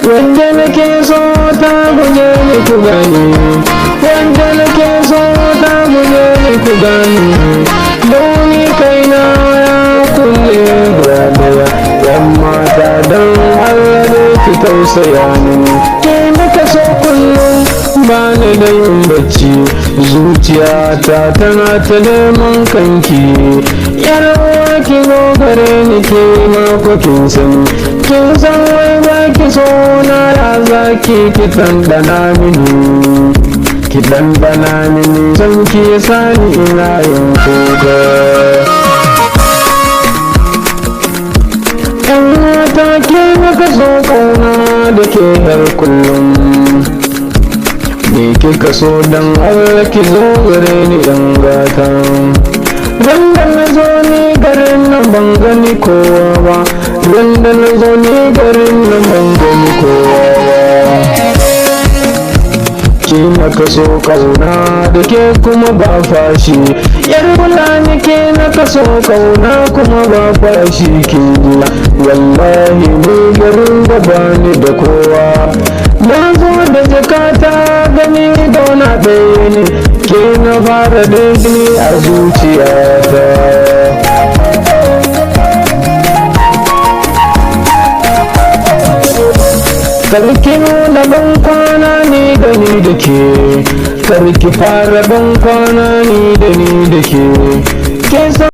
Wanda nake so ta guje ni, ku gani. Wanda nake so ta guje ni, ku gani. Doni kaina ya kulle guda daya. Yan mata, don Allah ne ki tausaya mini. Ke naka so kullum, ba ni da yin bacci. Zuciyata tana ta neman kanki. Yar uwa, ki zo gare ni. Ke ma ko kin sani, kin san wai ba ki so na ya zaki ki ɗanɗana mini, ki ɗanɗana mini. Son ki sani ina yin kuka. Yan mata, ke naka so kauna da ke har kullum. Me kika so? Dan Allah ki zo gare ni, yan gata. Ran da na zo ni garin nan ban gani kowa ba. Ran da na zo ni garin nan ban gani kowa ba. Ki na so kauna da ke kuma ba fashi. Yar Fulani, ke na kaso kauna kuma ba fashi. Kin ji, wallahi ni garin da bani da kowa. Na zo da jakata, gani dauna ɗaya ne. Ke na fara gani a zuciyata. Karki nuna ban kwana ni da ni da ke. Karki fara ban kwana ni da ni da ke. Ke.